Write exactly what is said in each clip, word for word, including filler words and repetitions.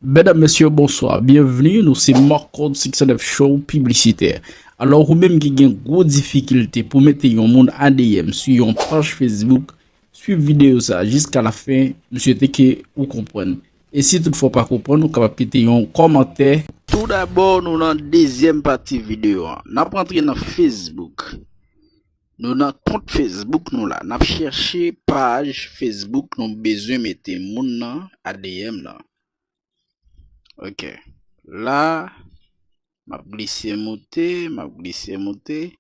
Medam, mesye, bonswa. Byenvni, nou se Marc Code six oh nine Show piblisitè. Alò, ou menm ki gen gwo difikilte pou mete yon moun A D M sou yon paj Facebook, swiv videyo sa a jiska la fen, m swete ke ou konprann. E si toutfwa w pa konprann, ou kapab kite yon kòmantè. Toudabò, nou nan dezyèm pati videyo a. N ap rantre nan Facebook. Nou nan kont Facebook nou la. N ap chèche paj Facebook nou bezwen mete moun nan A D M nan. Ok. La, m ap glise moute, m ap glise moute.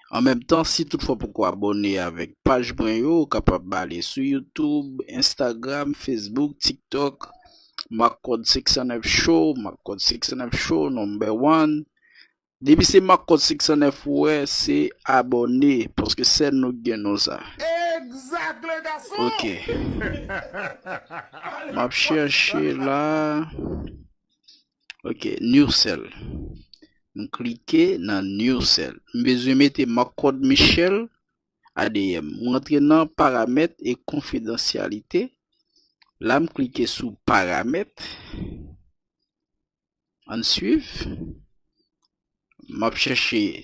An menm tan, si toutfwa w poko abòne avèk paj mwen yo, ou kapab ale sou YouTube, Instagram, Facebook, TikTok, Marc Code six oh nine Show, Marc Code six oh nine Show, number one. Depi se Marc Code six oh nine ou wè, se abòne, paske sèl nou k gen non sa. Egzak, le gason! Ok. M ap chèche la. Ok, New Cell. M klike nan New Cell. M bezwen mete Marc Code Michel A D M. M rantre nan paramèt e konfidansyalite. La, m klike sou paramèt. Ann swiv. M ap chèche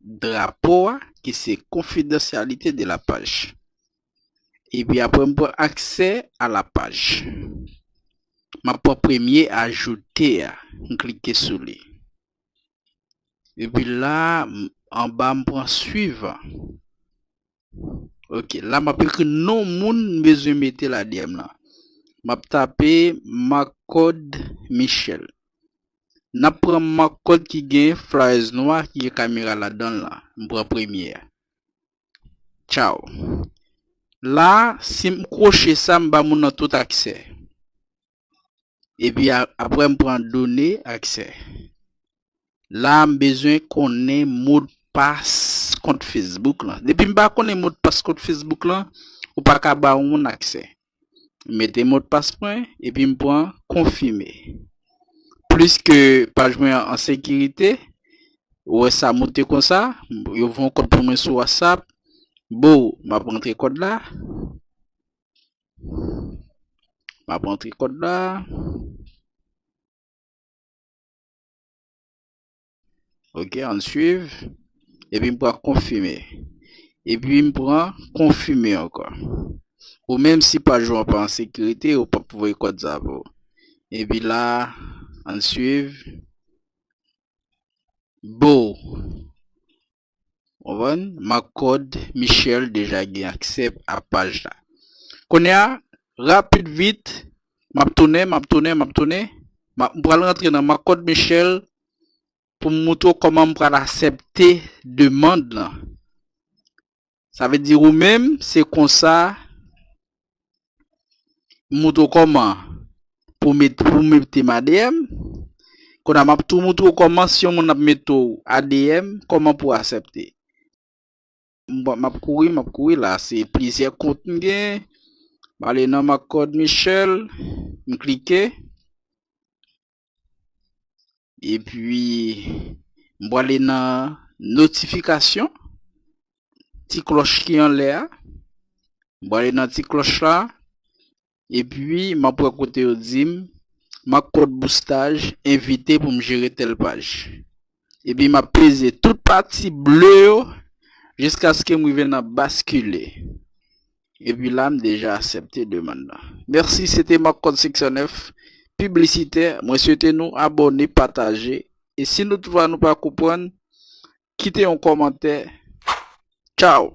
drapo a, ki se confidentialité de la page. Epi apre, m pran accès à la page. M ap pran premye ajoute a. M klike sou li. Epi la, m, anba, m pran suivan. Ok, la m ap ekri non moun m bezwen mete la A D M lan. M ap tape Marc Code Michel. N ap pran Marc Code ki gen flyers nwa, ki gen kamera ladan l lan. M pran premye a. Tchaw. La, si m kwoche sa, m ba moun nan tout aksè. Epi a, apre m pran done aksè. La, m bezwen konnen modpas kont Facebook lan. Depi m pa konnen modpas kont Facebook lan, ou pa ka ba yon moun aksè. M mete modpas mwen, epi m pran konfime. Pliske paj mwen an, an sekirite, ou wè sa moute konsa, yo voye yon kòd pou mwen sou WhatsApp. Bo, m ap rantre kòd la. M ap rantre kòd la. Ok, ann swiv. Epi m pran konfime. Epi m pran konfime ankò. Ou menm si paj ou an pa an sekirite, ou p ap voye kòd sa pou ou. Epi la, ann swiv. Bo. Konprann? Marc Code Michel deja gen aksè a paj la. Kounye a, rapid vit, m ap tounen, m ap tounen, m ap tounen. M ap, m pral rantre nan Marc Code Michel pou m moutre w kòman m pral aksepte demann lan. Sa vle di ou menm, se konsa m moutre w kòman pou met, pou mete m A D M. Kounye a, m ap tou moutre w kòman si yon moun ap mete w A D M, kòman pou w aksepte. M, m ap kouri, m ap kouri la, se plizyè kont m gen. M ale nan Marc Code Michel, m klike. Epi, m prale nan notifikasyon, ti klòch ki anlè a. M prale nan ti klòch la. Epi, m ap wè kote yo di m, Marc Code boostaj, envite pou m jere tèl paj. Epi, m ap peze tout pati ble yo jiskaske m rive nan baskile. Epi la, m deja aksepte demann nan. Mèsi, se te Marc Code six oh nine, piblisitè. Mwen swete nou abòne, pataje. E si nou touva nou pa konprann, kite yon kòmantè. Tchaw!